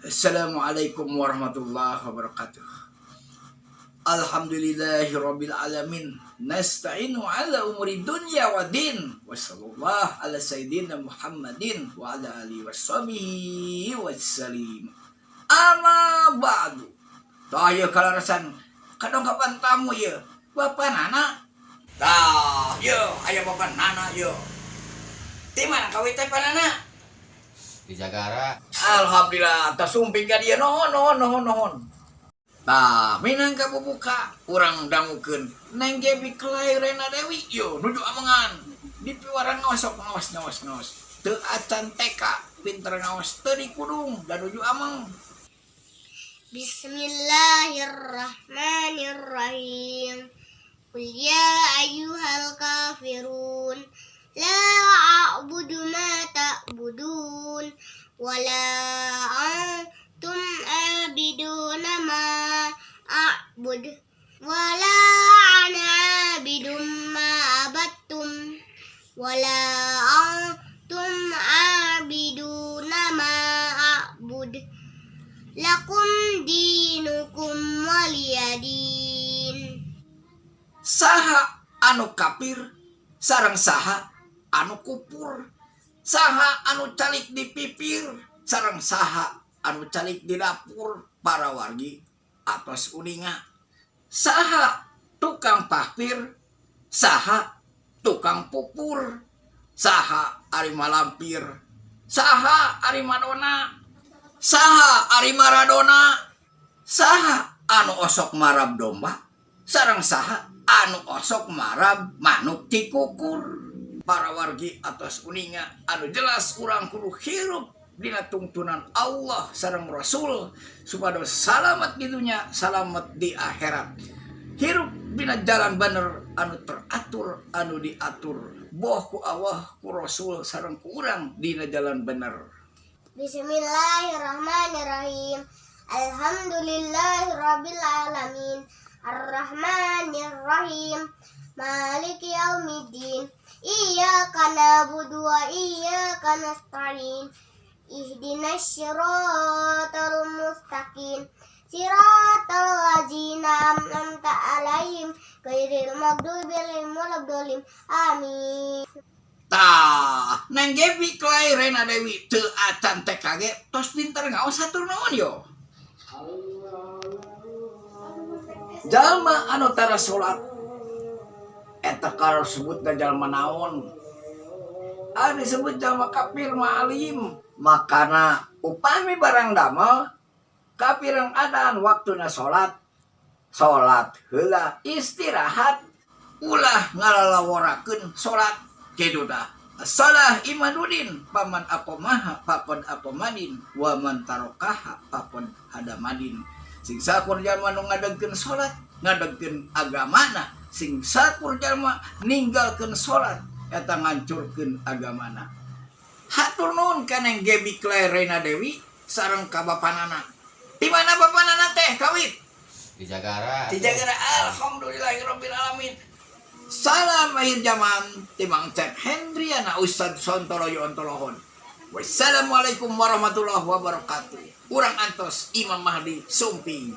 Assalamualaikum warahmatullahi wabarakatuh. Alhamdulillahi rabbil alamin. Nasta'inu ala umuri dunya wa din. Wa sallallahu ala sayyidina Muhammadin wa ala alihi washabihi wassalim. Amma ba'du. Tah, ieu kalarasan kadongkapan tamu ieu. Bapak Nana. Tah, ieu aya Bapak Nana ieu. Di mana kawit teh, Pak Nana? Di Jagara. Alhamdulillah, tos sumping ka dieu, nuhun, nuhun, nuhun, nuhun. Tah, minangka bubuka urang dangukeun Neng Gebi Clay Rena Dewi yo nuju amengan. Di piwarang ngaos, sok ngaos, ngaos, ngaos. Teu acan TK pinter ngaos, teu dikudung da nuju ameng. Bismillahirrahmanirrahim. Qul ya ayyuhal kafirun la a'budu ma ta'budun wala antum 'abiduna ma a'bud wala ana 'abidum ma abattum wala antum 'abiduna ma a'bud lakum dinukum waliyadin. Saha anu kafir sareng saha anu kupur, saha anu calik di pipir sareng saha anu calik di dapur, para wargi atos uninga. Saha tukang pahpir, saha tukang pupur, saha ari malampir, saha ari Madonna, saha ari Maradona, saha anu osok marab domba sareng saha anu osok marab manuk tikukur. Para wargi atos uninga, anu jelas urang kudu hirup dina tungtunan Allah sareng Rasul supados salamet di dunya, salamet di akhirat. Hirup dina jalan bener anu teratur, anu diatur boh ku Allah, ku Rasul, sareng ku urang dina jalan bener. Bismillahirrahmanirrahim. Alhamdulillahirabbil alamin. Arrahmanirrahim. Maliki yaumiddin. Iyyaka na'budu wa iyyaka nasta'in. Ihdinas siratal mustaqim. Siratal ladzina an'amta 'alaihim ghairil maghdubi 'alaihim waladdallin. Amin. Tah, Neng Gebi Clay Rena Dewi teu acan TK ge tos pinter ngaos, hatur nuhun yo. Jalma anu tara salat eta kasebutna jalma naon? Ah, disebut jalma kafir ma'alim. Makana upami barang damel kapireng adan waktuna salat, salat heula, istirahat, ulah ngalalaworakeun salat kitu tah. Salah imadudin, faman aqomaha faqod aqomadin wa man tarokaha faqod hadamadin. Sing sakur jalma nu ngadegkeun salat ngadegkeun agamana, sing sakur jalma ninggalkeun salat eta ngancurkeun agamana. Hatur nuhun ka Neng Gebi Clay Rena Dewi sareng ka bapanana. Di mana bapanana teh kawit? Di Jagara. Di Jagara. Alhamdulillahirabbil alamin. Salam akhir zaman ti Mang Cep Hendriana Ustad Sontoloyo Ontolohon. Wassalamualaikum warahmatullahi wabarakatuh. Urang antos, Imam Mahdi sumping.